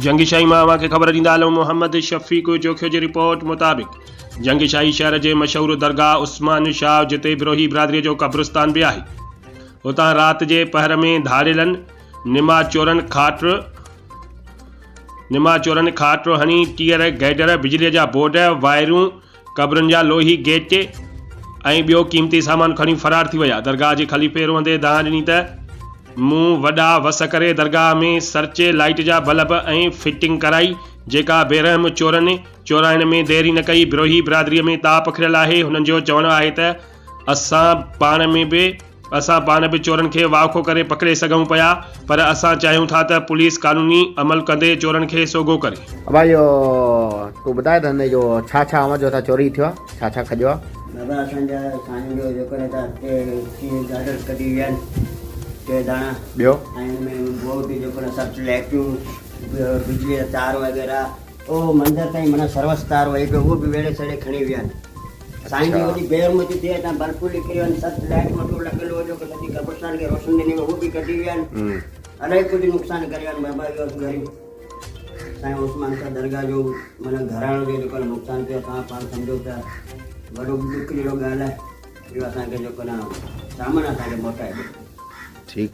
جنگ شاهي مان اوهان کي خبر ڏيندا هلون محمد شفيق جوکيو جي رپورٽ مطابق جنگ شاهي شهر جي مشهور درگاهه عثمان شاهه جتي بروهي برادري جو قبرستان به آهي اتان رات جي پهر ۾ ڌاڙيلن نما چورن کاٽ نما چورن کاٽ هڻي ٽيئر گيڊر بجلي جا بورڊ وائرون قبرن جا لوهي گيٽ ۽ ٻيو قيمتي سامان کڻي فرار ٿي ويا. درگاهه جي خليفي روئندي دانهن ڏني ته مون وڏا وس ڪري درگاهه ۾ سرچ لائيٽ جا بلب ۽ فٽنگ ڪرائي، جيڪا بيرحم چورن چورائڻ ۾ دير ئي نه ڪئي. بروهي برادريء ۾ تاء پکڙيل آهي. هنن جو چوڻ آهي ته اسان پاڻ ۾ به اسان پاڻ به چورن کي واکو ڪري پڪڙي سگهون پيا پر اسان چاهيون ٿا ته پوليس قانوني عمل ڪندي چورن کي سوگهو ڪري. ابا اهو تون ٻڌاء ته هن جو ڇا ڇا اوهان جو هتان چوري ٿيو آهي ڇا ڇا کڄيو آهي. بابا اسان جا سائين جو جيڪو نه ته ٽي ٽي گاڊر ڪڍي ويا آهن ٽي داڻا ٻيو ۽ ان ۾ بورڊ جيڪو نه سرچ لائٽيون ٻيو بجلي جا تار وغيره او مندر تائين معنيٰ سروس تار وئي پيو اهو به ويڙهي سيڙهي کڻي ويا آهن. سائين جي وڏي بي حرمتي ٿي آهي تان بلبون نڪري ويا آهن سرچ لائٽ موٽر لڳل هو جيڪو سڄي قبرستان کي روشن ڏني ويو اهو به ڪڍي ويا آهن الاهي ڪجهه نقصان ڪري ويا آهن بابا اهو غريب سائين عثمان شاهه درگاهه جو معنيٰ گهراڻو جو جيڪو نقصان ٿيو توهان پاڻ سمجهو ته وڏو ڏک جهڙو ڳالهه آهي اهو اسان کي جيڪو نه سامان اسان کي موٽائي ڏيو.